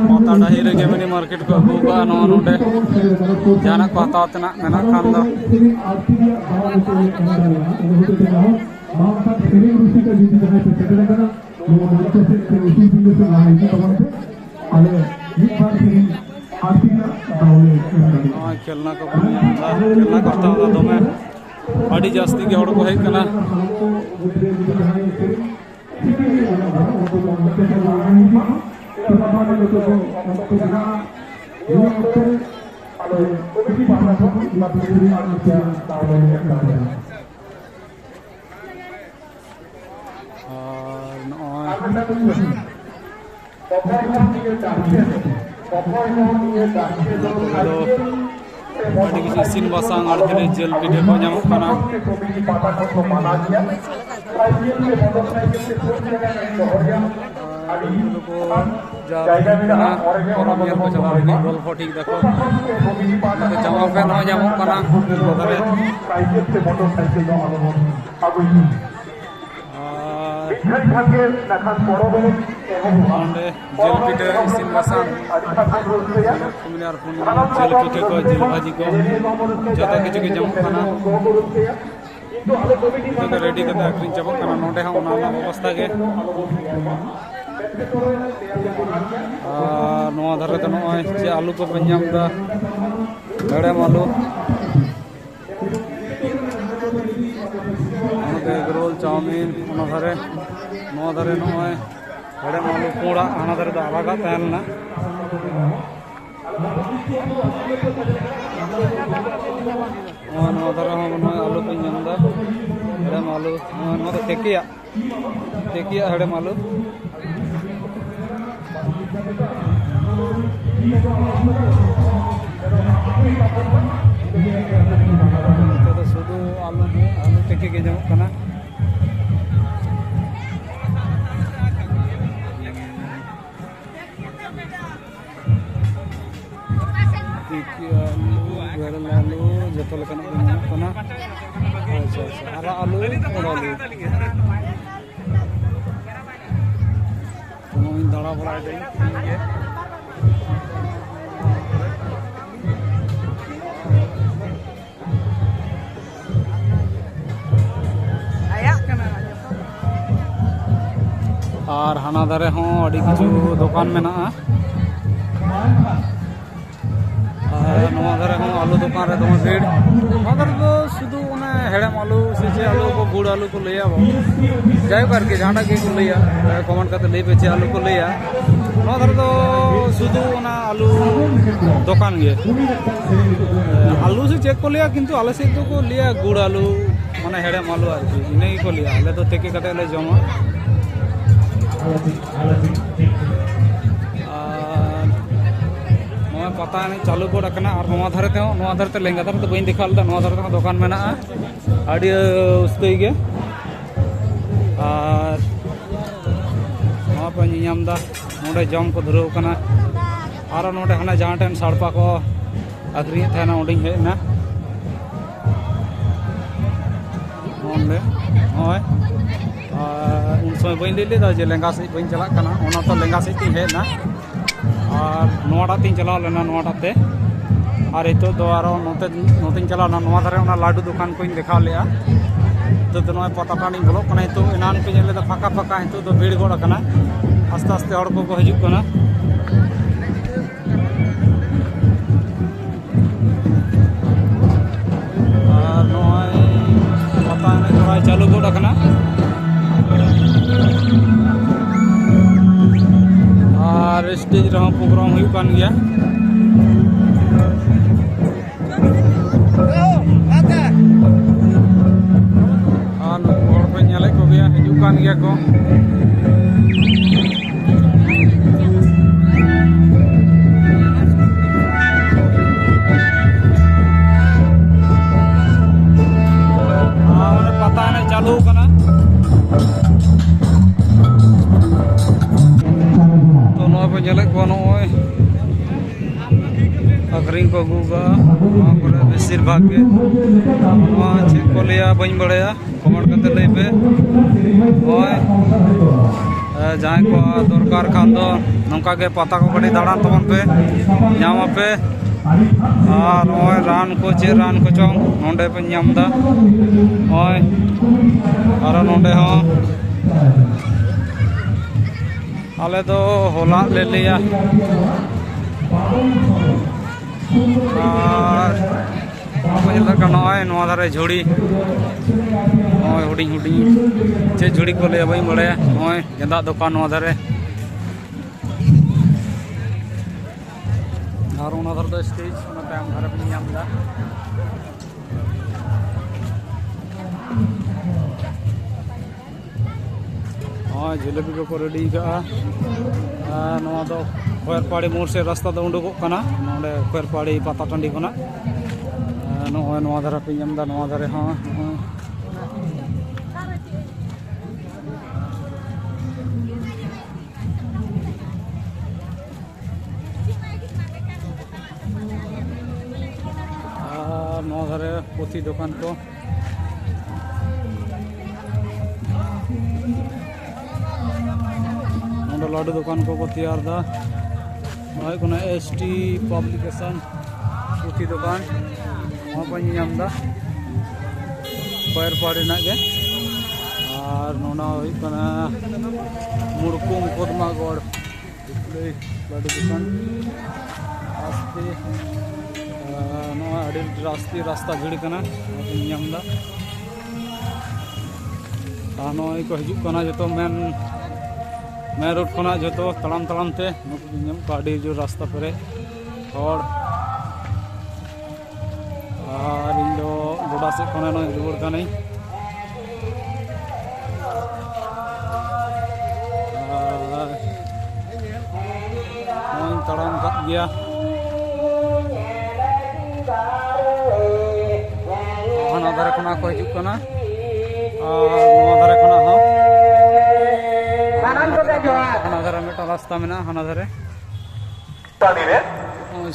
ᱯᱟᱛᱟ ᱰᱟᱹᱦᱤ ᱨᱮᱜᱮ ᱢᱤᱱᱤ ᱢᱟᱨᱠᱮᱴ ᱠᱚ ᱟᱹᱜᱩ ᱠᱟᱜᱼᱟ᱾ ᱱᱚᱣᱟ ᱱᱚᱰᱮ ᱡᱟᱦᱟᱱᱟᱜ ᱠᱚ ᱦᱟᱛᱟᱣ ᱛᱮᱱᱟᱜ ᱢᱮᱱᱟᱜ ᱠᱷᱟᱱ ᱫᱚ᱾ ᱱᱚᱣᱟ ᱠᱷᱮᱞᱱᱟ ᱠᱚ ᱵᱚᱱ ᱧᱟᱢ ᱮᱫᱟ, ᱠᱷᱮᱞᱱᱟ ᱠᱚ ᱦᱟᱛᱟᱣ ᱮᱫᱟ᱾ ᱱᱚᱜᱼᱚᱭ ᱠᱷᱮᱞᱱᱟ ᱠᱚ ᱵᱚᱱ ᱧᱟᱢ ᱮᱫᱟ, ᱠᱷᱮᱞᱱᱟ ᱠᱚ ᱦᱟᱛᱟᱣ ᱮᱫᱟ ᱫᱚᱢᱮ᱾ ᱟᱹᱰᱤ ᱡᱟᱹᱥᱛᱤ ᱜᱮ ᱦᱚᱲ ᱠᱚ ᱦᱮᱡ ᱠᱟᱱᱟ᱾ ᱟᱨ ᱱᱚᱜᱼᱚᱭ ᱱᱚᱣᱟ ᱠᱚᱨᱮ ᱫᱚ ᱟᱹᱰᱤ ᱠᱤᱪᱷᱩ ᱤᱥᱤᱱ ᱵᱟᱥᱟᱝ ᱟᱨ ᱡᱤᱞ ᱯᱤᱴᱷᱟᱹ ᱠᱚ ᱧᱟᱢᱚᱜ ᱠᱟᱱᱟ᱾ ᱟᱨ ᱱᱩᱠᱩ ᱫᱚᱠᱚ ᱡᱟ ᱦᱩᱭᱩᱜ ᱠᱟᱱᱟ, ᱯᱚᱨᱚᱵᱽ ᱧᱮᱞ ᱠᱚ ᱪᱟᱞᱟᱣ ᱞᱟᱹᱜᱤᱫ ᱜᱚᱞᱯᱷᱚ ᱴᱷᱤᱠ ᱫᱟᱠᱚ᱾ ᱱᱚᱛᱮ ᱡᱟᱢᱟ ᱯᱮᱱᱴ ᱦᱚᱸ ᱧᱟᱢᱚᱜ ᱠᱟᱱᱟ ᱱᱚᱣᱟ ᱫᱷᱟᱨᱮ᱾ ᱟᱨ ᱱᱚᱰᱮ ᱡᱤᱞ ᱯᱤᱴᱷᱟᱹ ᱤᱥᱤᱱ ᱵᱟᱥᱟᱝ, ᱯᱩᱱᱭᱟᱹ ᱟᱨ ᱯᱩᱱᱭᱟᱹ ᱡᱤᱞ ᱯᱤᱴᱷᱟᱹ ᱠᱚ, ᱡᱤᱞ ᱵᱷᱟᱹᱡᱤ ᱠᱚ, ᱡᱚᱛᱚ ᱠᱤᱪᱷᱩ ᱜᱮ ᱧᱟᱢᱚᱜ ᱠᱟᱱᱟ᱾ ᱡᱚᱛᱚ ᱨᱮᱰᱤ ᱠᱟᱛᱮ ᱟᱹᱠᱷᱨᱤᱧ ᱪᱟᱵᱟᱜ ᱠᱟᱱᱟ᱾ ᱱᱚᱰᱮ ᱦᱚᱸ ᱚᱱᱟ ᱨᱮᱱᱟᱜ ᱵᱮᱵᱚᱥᱛᱷᱟ ᱜᱮ᱾ ᱟᱨ ᱱᱚᱣᱟ ᱫᱷᱟᱨᱮ ᱫᱚ ᱱᱚᱜᱼᱚᱭ ᱪᱮᱫ ᱟᱹᱞᱩ ᱠᱚᱯᱮ ᱧᱟᱢ ᱮᱫᱟ, ᱦᱮᱲᱮᱢ ᱟᱹᱞᱩ᱾ ᱚᱱᱟᱛᱮ ᱮᱜᱽᱨᱳᱞ, ᱪᱟᱣᱢᱤᱱ, ᱚᱱᱟ ᱫᱷᱟᱨᱮ, ᱱᱚᱣᱟ ᱫᱷᱟᱨᱮ ᱱᱚᱜᱼᱚᱭ ᱦᱮᱲᱮᱢ ᱟᱹᱞᱩ ᱯᱩᱸᱲᱟᱜ, ᱦᱟᱱᱟ ᱫᱷᱟᱨᱮ ᱫᱚ ᱟᱨᱟᱜᱟᱜ ᱛᱟᱦᱮᱸ ᱞᱮᱱᱟ᱾ ᱱᱚᱣᱟ, ᱱᱚᱣᱟ ᱫᱷᱟᱨᱮ ᱦᱚᱸ ᱱᱚᱜᱼᱚᱭ ᱟᱹᱞᱩ ᱯᱮ ᱧᱟᱢ ᱮᱫᱟ, ᱦᱮᱲᱮᱢ ᱟᱹᱞᱩ, ᱱᱚᱣᱟ, ᱱᱚᱣᱟ ᱫᱚ ᱛᱮᱠᱮᱭᱟᱜ, ᱛᱮᱠᱮᱭᱟᱜ ᱦᱮᱲᱮᱢ ᱟᱹᱞᱩ᱾ ᱱᱚᱛᱮ ᱫᱚ ᱥᱩᱫᱷᱩ ᱟᱹᱞᱩ ᱜᱮ, ᱟᱹᱞᱩ ᱛᱮᱠᱮ ᱜᱮ ᱧᱟᱢᱚᱜ ᱠᱟᱱᱟ᱾ ᱛᱤᱠᱤ ᱟᱹᱞᱩ, ᱵᱮᱨᱮᱞ ᱟᱹᱞᱩ, ᱡᱚᱛᱚ ᱞᱮᱠᱟᱱᱟᱜ ᱜᱮ ᱧᱟᱢᱚᱜ ᱠᱟᱱᱟ᱾ ᱟᱪᱪᱷᱟ, ᱟᱪᱪᱷᱟ, ᱟᱨᱟᱜ ᱟᱹᱞᱩ, ᱯᱩᱸᱰ ᱟᱹᱞᱩ᱾ ᱱᱚᱜᱼᱚᱭ ᱫᱟᱬᱟ ᱵᱟᱲᱟᱭ ᱫᱟᱹᱧ᱾ ᱟᱨ ᱦᱟᱱᱟ ᱫᱷᱟᱨᱮ ᱦᱚᱸ ᱟᱹᱰᱤ ᱠᱤᱪᱷᱩ ᱫᱚᱠᱟᱱ ᱢᱮᱱᱟᱜᱼᱟ᱾ ᱟᱨ ᱱᱚᱣᱟ ᱫᱷᱟᱨᱮ ᱦᱚᱸ ᱟᱹᱞᱩ ᱫᱚᱠᱟᱱ ᱨᱮ ᱫᱚᱢᱮ ᱵᱷᱤᱲ᱾ ᱱᱚᱣᱟ ᱫᱷᱟᱨᱮ ᱫᱚ ᱥᱩᱫᱷᱩ ᱚᱱᱟ ᱦᱮᱲᱮᱢ ᱟᱹᱞᱩ ᱥᱮ ᱪᱮᱫ ᱟᱹᱞᱩ ᱠᱚ, ᱜᱩᱲ ᱟᱹᱞᱩ ᱠᱚ ᱞᱟᱹᱭᱟ, ᱵᱟᱵᱟ᱾ ᱡᱟᱭᱦᱳᱠ ᱟᱨᱠᱤ, ᱡᱟᱦᱟᱸᱴᱟᱜ ᱜᱮᱠᱚ ᱞᱟᱹᱭᱟ, ᱠᱚᱢᱮᱱᱴ ᱠᱟᱛᱮ ᱞᱟᱹᱭ ᱯᱮ ᱪᱮᱫ ᱟᱹᱞᱩ ᱠᱚ ᱞᱟᱹᱭᱟ᱾ ᱱᱚᱣᱟ ᱫᱷᱟᱨᱮ ᱫᱚ ᱥᱩᱫᱷᱩ ᱚᱱᱟ ᱟᱹᱞᱩ ᱫᱚᱠᱟᱱ ᱜᱮ᱾ ᱟᱹᱞᱩ ᱥᱮ ᱪᱮᱫ ᱠᱚ ᱞᱟᱹᱭᱟ, ᱠᱤᱱᱛᱩ ᱟᱞᱮ ᱥᱮᱫ ᱫᱚᱠᱚ ᱞᱟᱹᱭᱟ ᱜᱩᱲ ᱟᱹᱞᱩ, ᱢᱟᱱᱮ ᱦᱮᱲᱮᱢ ᱟᱹᱞᱩ ᱟᱨᱠᱤ, ᱤᱱᱟᱹ ᱜᱮᱠᱚ ᱞᱟᱹᱭᱟ᱾ ᱟᱞᱮ ᱫᱚ ᱛᱮᱠᱮ ᱠᱟᱛᱮ ᱞᱮ ᱡᱚᱢᱟ᱾ ᱟᱨ ᱱᱚᱣᱟ ᱯᱟᱛᱟ ᱮᱱᱮᱡ ᱪᱟᱹᱞᱩ ᱜᱚᱫ ᱟᱠᱟᱱᱟ᱾ ᱟᱨ ᱱᱚᱣᱟ ᱫᱷᱟᱨᱮ ᱛᱮᱦᱚᱸ, ᱱᱚᱣᱟ ᱫᱷᱟᱨᱮ ᱛᱮ ᱞᱮᱸᱜᱟ ᱫᱷᱟᱨᱮ ᱫᱚ ᱵᱟᱹᱧ ᱫᱮᱠᱷᱟᱣ ᱞᱮᱫᱟ, ᱱᱚᱣᱟ ᱫᱷᱟᱨᱮ ᱛᱮᱦᱚᱸ ᱫᱚᱠᱟᱱ ᱢᱮᱱᱟᱜᱼᱟ ᱟᱹᱰᱤ ᱩᱥᱛᱟᱹᱭ ᱜᱮ᱾ ᱟᱨ ᱱᱚᱣᱟ ᱯᱮ ᱧᱮᱧᱟᱢ ᱮᱫᱟ, ᱱᱚᱰᱮ ᱡᱚᱢ ᱠᱚ ᱫᱷᱩᱨᱟᱹᱣ ᱠᱟᱱᱟ᱾ ᱟᱨᱚ ᱱᱚᱰᱮ ᱦᱟᱱᱟ ᱡᱟᱦᱟᱸ ᱴᱷᱮᱱ ᱥᱟᱲᱯᱟ ᱠᱚ ᱟᱹᱠᱷᱨᱤᱧᱮᱫ ᱛᱟᱦᱮᱱᱟ, ᱚᱸᱰᱮᱧ ᱦᱮᱡ ᱮᱱᱟ᱾ ᱚᱸᱰᱮ ᱱᱚᱜᱼᱚᱭ, ᱟᱨ ᱩᱱ ᱥᱚᱢᱚᱭ ᱵᱟᱹᱧ ᱞᱟᱹᱭ ᱞᱮᱫᱟ ᱡᱮ ᱞᱮᱸᱜᱟ ᱥᱮᱫ ᱵᱟᱹᱧ ᱪᱟᱞᱟᱜ ᱠᱟᱱᱟ, ᱚᱱᱟ ᱛᱚ ᱞᱮᱸᱜᱟ ᱥᱮᱫ ᱛᱤᱧ ᱦᱮᱡ ᱮᱱᱟ᱾ ᱟᱨ ᱱᱚᱣᱟᱴᱟᱜ ᱛᱤᱧ ᱪᱟᱞᱟᱣ ᱞᱮᱱᱟ, ᱱᱚᱣᱟᱴᱟᱜ ᱛᱮ᱾ ᱟᱨ ᱱᱤᱛᱚᱜ ᱫᱚ ᱟᱨᱚ ᱱᱚᱛᱮ, ᱱᱚᱛᱮᱧ ᱪᱟᱞᱟᱣ ᱞᱮᱱᱟ, ᱱᱚᱣᱟ ᱫᱷᱟᱨᱮ ᱚᱱᱟ ᱞᱟᱹᱰᱩ ᱫᱚᱠᱟᱱ ᱠᱚᱧ ᱫᱮᱠᱷᱟᱣ ᱞᱮᱫᱼᱟ᱾ ᱱᱤᱛᱚᱜ ᱫᱚ ᱱᱚᱜᱼᱚᱭ ᱯᱟᱛᱟ ᱴᱟᱺᱰᱤᱧ ᱵᱚᱞᱚᱜ ᱠᱟᱱᱟ᱾ ᱱᱤᱛᱚᱜ ᱮᱱᱟᱱ ᱯᱮ ᱧᱮᱞ ᱞᱮᱫᱟ ᱯᱷᱟᱸᱠᱟ ᱯᱷᱟᱸᱠᱟ, ᱱᱤᱛᱚᱜ ᱫᱚ ᱵᱷᱤᱲ ᱜᱚᱫ ᱟᱠᱟᱱᱟ᱾ ᱟᱥᱛᱮ ᱟᱥᱛᱮ ᱦᱚᱲ ᱠᱚᱠᱚ ᱦᱤᱡᱩᱜ ᱠᱟᱱᱟ᱾ ᱟᱨ ᱱᱚᱜᱼᱚᱭ ᱯᱟᱛᱟ ᱮᱱᱮᱡ ᱯᱨᱟᱭ ᱪᱟᱹᱞᱩ ᱜᱚᱫ ᱟᱠᱟᱱᱟ᱾ ᱟᱨ ᱥᱴᱮᱡ ᱨᱮᱦᱚᱸ ᱯᱨᱳᱜᱨᱟᱢ ᱦᱩᱭᱩᱜ ᱠᱟᱱ ᱜᱮᱭᱟ᱾ ᱟᱨ ᱱᱩᱠᱩ ᱦᱚᱲ ᱯᱮ ᱧᱮᱞᱮᱫ ᱠᱚᱜᱮᱭᱟ, ᱦᱤᱡᱩᱜ ᱠᱟᱱ ᱜᱮᱭᱟ ᱠᱚ᱾ ᱟᱨ ᱯᱟᱛᱟ ᱮᱱᱮᱡ ᱪᱟᱹᱞᱩ ᱠᱟᱱᱟ᱾ ᱛᱚ, ᱱᱚᱣᱟ ᱯᱮ ᱧᱮᱞᱮᱫ ᱠᱚᱣᱟ, ᱱᱚᱜᱼᱚᱭ ᱟᱹᱠᱷᱨᱤᱧ ᱠᱚ ᱟᱹᱜᱩ ᱠᱟᱜᱼᱟ᱾ ᱱᱚᱣᱟ ᱠᱚᱨᱮ ᱵᱮᱥᱤᱨ ᱵᱷᱟᱜᱽ ᱜᱮ, ᱱᱚᱣᱟ ᱪᱮᱫ ᱠᱚ ᱞᱟᱹᱭᱟ ᱵᱟᱹᱧ ᱵᱟᱲᱟᱭᱟ, ᱠᱚᱢᱮᱱᱴ ᱠᱟᱛᱮ ᱞᱟᱹᱭ ᱯᱮ᱾ ᱱᱚᱜᱼᱚᱭ, ᱮ, ᱡᱟᱦᱟᱸᱭ ᱠᱚ ᱫᱚᱨᱠᱟᱨ ᱠᱷᱟᱱ ᱫᱚ ᱱᱚᱝᱠᱟ ᱜᱮ ᱯᱟᱛᱟ ᱠᱚ ᱠᱟᱹᱴᱤᱡ ᱫᱟᱬᱟᱱ ᱛᱟᱵᱚᱱ ᱯᱮ, ᱧᱟᱢ ᱟᱯᱮ᱾ ᱟᱨ ᱱᱚᱜᱼᱚᱭ ᱨᱟᱱ ᱠᱚ, ᱪᱮᱫ ᱨᱟᱱ ᱠᱚᱪᱚᱝ ᱱᱚᱸᱰᱮ ᱯᱮ ᱧᱟᱢ ᱮᱫᱟ᱾ ᱱᱚᱜᱼᱚᱭ ᱟᱨᱚ ᱱᱚᱸᱰᱮ ᱦᱚᱸ ᱟᱞᱮ ᱫᱚ ᱦᱚᱞᱟ ᱞᱮ ᱞᱟᱹᱭᱟ᱾ ᱟᱨ ᱱᱚᱜᱼᱚᱭ ᱱᱚᱜᱼᱚᱭ ᱱᱚᱣᱟ ᱫᱷᱟᱨᱮ ᱡᱷᱩᱲᱤ, ᱱᱚᱜᱼᱚᱭ ᱦᱩᱰᱤᱧ ᱦᱩᱰᱤᱧ ᱪᱮᱫ ᱡᱷᱩᱲᱤ ᱠᱚ ᱞᱟᱹᱭᱟ ᱵᱟᱹᱧ ᱵᱟᱲᱟᱭᱟ᱾ ᱱᱚᱜᱼᱚᱭ ᱜᱮᱸᱫᱟᱜ ᱫᱚᱠᱟᱱ ᱱᱚᱣᱟ ᱫᱷᱟᱨᱮ, ᱟᱨ ᱚᱱᱟ ᱫᱷᱟᱨᱮ ᱫᱚ ᱥᱴᱮᱡᱽ, ᱚᱱᱟ ᱛᱟᱭᱚᱢ ᱫᱷᱟᱨᱮ ᱵᱤᱱ ᱧᱟᱢ ᱮᱫᱟ᱾ ᱱᱚᱜᱼᱚᱭ ᱡᱷᱤᱞᱟᱹᱯᱤ ᱠᱚᱠᱚ ᱨᱮᱰᱤ ᱠᱟᱜᱼᱟ᱾ ᱟᱨ ᱱᱚᱣᱟ ᱫᱚ ᱠᱷᱚᱭᱮᱨᱯᱟᱲᱤ ᱢᱳᱲ ᱥᱮᱫ ᱨᱟᱥᱛᱟ ᱫᱚ ᱩᱰᱩᱠᱚᱜ ᱠᱟᱱᱟ, ᱱᱚᱰᱮ ᱠᱷᱚᱭᱮᱨᱯᱟᱲᱤ ᱯᱟᱛᱟ ᱴᱟᱺᱰᱤ ᱠᱷᱚᱱᱟᱜ᱾ ᱟᱨ ᱱᱚᱜᱼᱚᱭ ᱱᱚᱣᱟ ᱫᱷᱟᱨᱮ ᱯᱮ ᱧᱟᱢ ᱮᱫᱟ, ᱱᱚᱣᱟ ᱫᱷᱟᱨᱮ ᱦᱚᱸ ᱱᱚᱜᱼᱚᱭ᱾ ᱟᱨ ᱱᱚᱣᱟ ᱫᱷᱟᱨᱮ ᱯᱩᱛᱷᱤ ᱫᱚᱠᱟᱱ ᱠᱚ᱾ ᱱᱚᱰᱮ ᱞᱟᱹᱰᱩ ᱫᱚᱠᱟᱱ ᱠᱚᱠᱚ ᱛᱮᱭᱟᱨ ᱮᱫᱟ᱾ ᱱᱚᱣᱟ ᱦᱩᱭᱩᱜ ᱠᱟᱱᱟ ᱮᱥ ᱴᱤ ᱯᱟᱵᱽᱞᱤᱠᱮᱥᱚᱱ ᱯᱩᱛᱷᱤ ᱫᱚᱠᱟᱱ, ᱱᱚᱣᱟ ᱠᱚ ᱧᱮᱧᱟᱢ ᱮᱫᱟ ᱠᱷᱚᱭᱮᱨᱯᱟᱲ ᱨᱮᱱᱟᱜ ᱜᱮ᱾ ᱟᱨ ᱱᱚᱰᱮ ᱦᱩᱭᱩᱜ ᱠᱟᱱᱟ ᱢᱩᱲᱠᱩᱝ ᱠᱚᱫᱢᱟᱜᱚᱲ ᱞᱟᱹᱰᱩ ᱫᱚᱠᱟᱱ᱾ ᱟᱥᱛᱮ, ᱟᱨ ᱱᱚᱣᱟ ᱟᱹᱰᱤ ᱨᱟᱥᱛᱟ, ᱨᱟᱥᱛᱟ ᱵᱷᱤᱲ ᱠᱟᱱᱟ, ᱱᱚᱣᱟ ᱠᱚ ᱧᱮᱧᱟᱢ ᱮᱫᱟ᱾ ᱟᱨ ᱱᱚᱜᱼᱚᱭ ᱠᱚ ᱦᱤᱡᱩᱜ ᱠᱟᱱᱟ ᱡᱚᱛᱚ ᱢᱮᱱ, ᱢᱮᱱ ᱨᱳᱰ ᱠᱷᱚᱱᱟᱜ ᱡᱚᱛᱚ ᱛᱟᱲᱟᱢ ᱛᱟᱲᱟᱢ ᱛᱮ᱾ ᱱᱩᱠᱩ ᱧᱮᱞ ᱠᱚ ᱟᱹᱰᱤ ᱡᱳᱨ ᱨᱟᱥᱛᱟ ᱯᱮᱨᱮᱡ ᱦᱚᱲ᱾ ᱟᱨ ᱤᱧ ᱫᱚ ᱜᱚᱰᱟ ᱥᱮᱫ ᱠᱷᱚᱱᱟᱜ ᱱᱚᱜᱼᱚᱭ ᱨᱩᱣᱟᱹᱲ ᱠᱟᱹᱱᱟᱹᱧ᱾ ᱟᱨ ᱱᱚᱜᱼᱚᱭ ᱛᱟᱲᱟᱢ ᱠᱟᱜ ᱜᱮᱭᱟ᱾ ᱦᱟᱱᱟ ᱫᱷᱟᱨᱮ ᱠᱷᱚᱱᱟᱜ ᱠᱚ ᱦᱤᱡᱩᱜ ᱠᱟᱱᱟ᱾ ᱟᱨ ᱱᱚᱣᱟ ᱫᱷᱟᱨᱮ ᱠᱷᱚᱱᱟᱜ ᱦᱚᱸ ᱥᱟᱱᱟᱢ ᱠᱚᱜᱮ ᱡᱚᱦᱟᱨ᱾ ᱦᱟᱱᱟ ᱫᱷᱟᱨᱮ ᱢᱤᱫᱴᱟᱝ ᱨᱟᱥᱛᱟ ᱢᱮᱱᱟᱜᱼᱟ, ᱦᱟᱱᱟ ᱫᱷᱟᱨᱮ᱾ ᱴᱟᱺᱰᱤ ᱨᱮ ᱱᱚᱜᱼᱚᱭ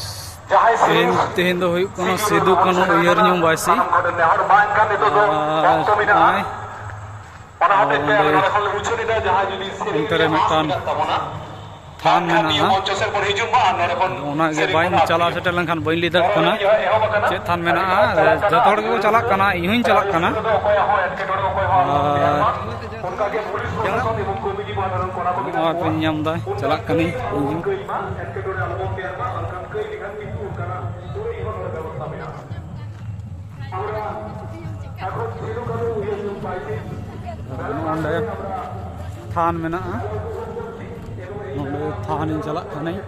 ᱛᱮᱦᱮᱧ, ᱛᱮᱦᱮᱧ ᱫᱚ ᱦᱩᱭᱩᱜ ᱠᱟᱱᱟ ᱥᱤᱫᱩ ᱠᱟᱹᱱᱦᱩ ᱩᱭᱦᱟᱹᱨ ᱧᱩᱢ ᱵᱟᱭᱥᱤ᱾ ᱟᱨ ᱱᱚᱜᱼᱚᱭ ᱚᱱᱛᱮ ᱨᱮ ᱢᱤᱫᱴᱟᱝ ᱛᱷᱟᱱ ᱢᱮᱱᱟᱜᱼᱟ᱾ ᱟᱫᱚ ᱚᱱᱟᱜᱮ ᱵᱟᱹᱧ ᱪᱟᱞᱟᱣ ᱥᱮᱴᱮᱨ ᱞᱮᱱᱠᱷᱟᱱ ᱵᱟᱹᱧ ᱞᱟᱹᱭ ᱫᱟᱲᱮᱭᱟᱜ ᱠᱟᱱᱟ ᱪᱮᱫ ᱛᱷᱟᱱ ᱢᱮᱱᱟᱜᱼᱟ᱾ ᱡᱚᱛᱚ ᱦᱚᱲ ᱜᱮᱠᱚ ᱪᱟᱞᱟᱜ ᱠᱟᱱᱟ, ᱤᱧ ᱦᱚᱸᱧ ᱪᱟᱞᱟᱜ ᱠᱟᱱᱟ᱾ ᱟᱨ ᱱᱚᱜᱼᱚᱭ ᱯᱮ ᱧᱟᱢ ᱮᱫᱟ, ᱪᱟᱞᱟᱜ ᱠᱟᱹᱱᱟᱹᱧ ᱤᱧ ᱦᱚᱸ᱾ ᱱᱚᱜᱼᱚᱸᱰᱮ ᱛᱷᱟᱱ ᱢᱮᱱᱟᱜᱼᱟ, ᱱᱚᱸᱰᱮ ᱛᱷᱟᱱᱤᱧ ᱪᱟᱞᱟᱜ ᱠᱟᱹᱱᱟᱹᱧ᱾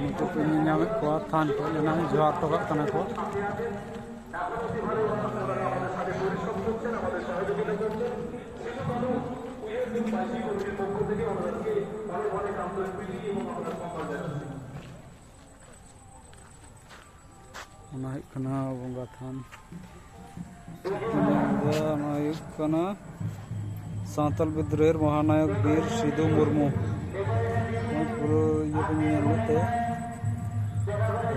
ᱱᱩᱠᱩ ᱠᱚ ᱧᱮᱞ ᱧᱟᱢᱮᱫ ᱠᱚᱣᱟ, ᱛᱷᱟᱱ ᱠᱚ ᱮᱱᱟᱝ ᱡᱚᱦᱟᱨ ᱦᱚᱴᱚ ᱠᱟᱜ ᱠᱟᱱᱟ ᱠᱚ᱾ ᱚᱱᱟ ᱦᱩᱭᱩᱜ ᱠᱟᱱᱟ ᱵᱚᱸᱜᱟ ᱛᱷᱟᱱ᱾ ᱚᱱᱟ ᱦᱩᱭᱩᱜ ᱠᱟᱱᱟ ᱥᱟᱱᱛᱟᱲ ᱵᱤᱫᱽᱨᱳᱦᱤ ᱢᱚᱦᱟᱱᱟᱭᱚᱠ ᱵᱤᱨ ᱥᱤᱫᱩ ᱢᱩᱨᱢᱩ᱾ ᱱᱚᱣᱟ ᱯᱩᱨᱟᱹ ᱤᱭᱟᱹ ᱠᱚ ᱧᱮᱞ ᱞᱮᱫ ᱛᱮ,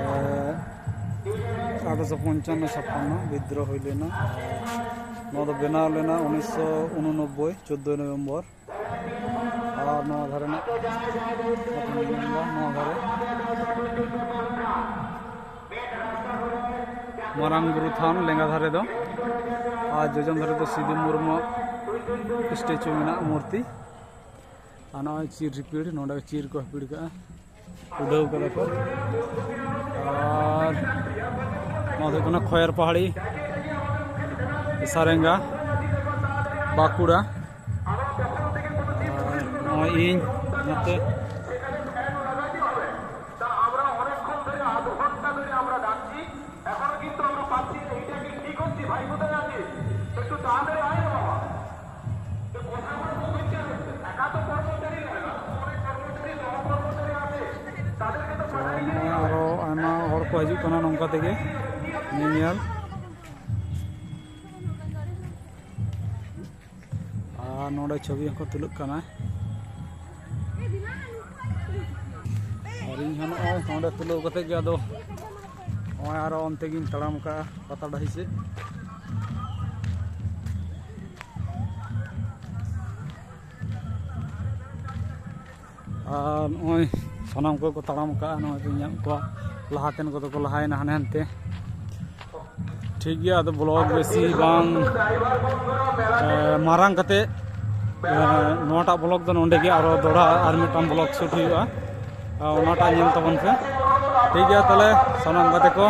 ᱮ, ᱟᱴᱷᱨᱚᱥᱚ ᱯᱚᱧᱪᱟᱱᱱᱚ ᱪᱷᱟᱯᱟᱱᱱᱚ ᱵᱤᱫᱽᱨᱳᱦ ᱦᱩᱭ ᱞᱮᱱᱟ᱾ ᱱᱚᱣᱟ ᱫᱚ ᱵᱮᱱᱟᱣ ᱞᱮᱱᱟ ᱩᱱᱤᱥᱥᱚ ᱩᱱᱩᱱᱚᱵᱵᱳᱭ, ᱪᱳᱫᱽᱫᱳᱭ ᱱᱚᱵᱷᱮᱢᱵᱚᱨ᱾ ᱟᱨ ᱱᱚᱣᱟ ᱫᱷᱟᱨᱮ ᱨᱮᱱᱟᱜ ᱱᱚᱣᱟ ᱫᱷᱟᱨᱮ ᱢᱟᱨᱟᱝ ᱵᱩᱨᱩ ᱛᱷᱟᱱ ᱞᱮᱸᱜᱟ ᱫᱷᱟᱨᱮ ᱫᱚ, ᱟᱨ ᱡᱚᱡᱚᱢ ᱫᱷᱟᱨᱮ ᱫᱚ ᱥᱤᱫᱩ ᱢᱩᱨᱢᱩ ᱥᱴᱮᱪᱩ ᱢᱮᱱᱟᱜᱼᱟ, ᱢᱩᱨᱛᱤ᱾ ᱟᱨ ᱱᱚᱜᱼᱚᱭ ᱪᱤᱨ ᱦᱤᱯᱤᱲ, ᱱᱚᱰᱮ ᱪᱤᱨ ᱠᱚ ᱦᱤᱯᱤᱲ ᱠᱟᱜᱼᱟ, ᱩᱰᱟᱹᱣ ᱠᱟᱫᱟ ᱠᱚ᱾ ᱟᱨ ᱱᱚᱣᱟ ᱫᱚ ᱦᱩᱭᱩᱜ ᱠᱟᱱᱟ ᱠᱷᱚᱭᱮᱨ ᱯᱟᱦᱟᱲᱤ, ᱥᱟᱨᱮᱝᱜᱟ, ᱵᱟᱸᱠᱩᱲᱟ᱾ ᱟᱨ ᱱᱚᱜᱼᱚᱭ ᱤᱧ ᱱᱚᱛᱮ᱾ ᱛᱚ, ᱱᱚᱜᱼᱚᱭ ᱟᱨᱚ ᱟᱭᱢᱟ ᱦᱚᱲ ᱠᱚ ᱦᱤᱡᱩᱜ ᱠᱟᱱᱟ ᱱᱚᱝᱠᱟ ᱛᱮᱜᱮ ᱧᱮᱧᱮᱞ᱾ ᱟᱨ ᱱᱚᱰᱮ ᱪᱷᱚᱵᱤ ᱦᱚᱸᱠᱚ ᱛᱩᱞᱟᱹᱜ ᱠᱟᱱᱟ᱾ ᱱᱚᱜᱼᱚᱭ ᱱᱚᱸᱰᱮ ᱛᱩᱞᱟᱹᱣ ᱠᱟᱛᱮ ᱜᱮ ᱟᱫᱚ ᱱᱚᱜᱼᱚᱭ ᱟᱨᱚ ᱚᱱᱛᱮ ᱜᱤᱧ ᱛᱟᱲᱟᱢ ᱠᱟᱜᱼᱟ ᱯᱟᱛᱟ ᱰᱟᱹᱦᱤ ᱥᱮᱫ᱾ ᱟᱨ ᱱᱚᱜᱼᱚᱭ ᱥᱟᱱᱟᱢ ᱠᱚᱠᱚ ᱛᱟᱲᱟᱢ ᱠᱟᱜᱼᱟ, ᱱᱚᱜᱼᱚᱭ ᱯᱮ ᱧᱮᱞ ᱠᱚᱣᱟ ᱞᱟᱦᱟᱛᱮᱱ ᱠᱚᱫᱚ ᱠᱚ ᱞᱟᱦᱟᱭᱮᱱᱟ ᱦᱟᱱᱮ ᱦᱟᱱᱛᱮ᱾ ᱴᱷᱤᱠ ᱜᱮᱭᱟ, ᱟᱫᱚ ᱵᱞᱚᱜ ᱵᱮᱥᱤ ᱵᱟᱝ ᱮ, ᱢᱟᱨᱟᱝ ᱠᱟᱛᱮ ᱮ, ᱱᱚᱣᱟᱴᱟᱜ ᱵᱞᱚᱜ ᱫᱚ ᱱᱚᱰᱮ ᱜᱮ, ᱟᱨᱚ ᱫᱚᱦᱲᱟ ᱟᱨ ᱢᱤᱫᱴᱟᱝ ᱵᱞᱚᱜ ᱥᱩᱴ ᱦᱩᱭᱩᱜᱼᱟ᱾ ᱟᱨ ᱚᱱᱟᱴᱟᱜ ᱧᱮᱞ ᱛᱟᱵᱚᱱ ᱯᱮ᱾ ᱴᱷᱤᱠ ᱜᱮᱭᱟ, ᱛᱟᱦᱞᱮ ᱥᱟᱱᱟᱢ ᱜᱟᱛᱮ ᱠᱚ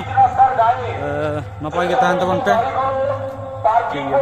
ᱮ, ᱱᱟᱯᱟᱭ ᱜᱮ ᱛᱟᱦᱮᱱ ᱛᱟᱵᱚᱱ ᱯᱮ᱾ ᱴᱷᱤᱠ ᱜᱮᱭᱟ᱾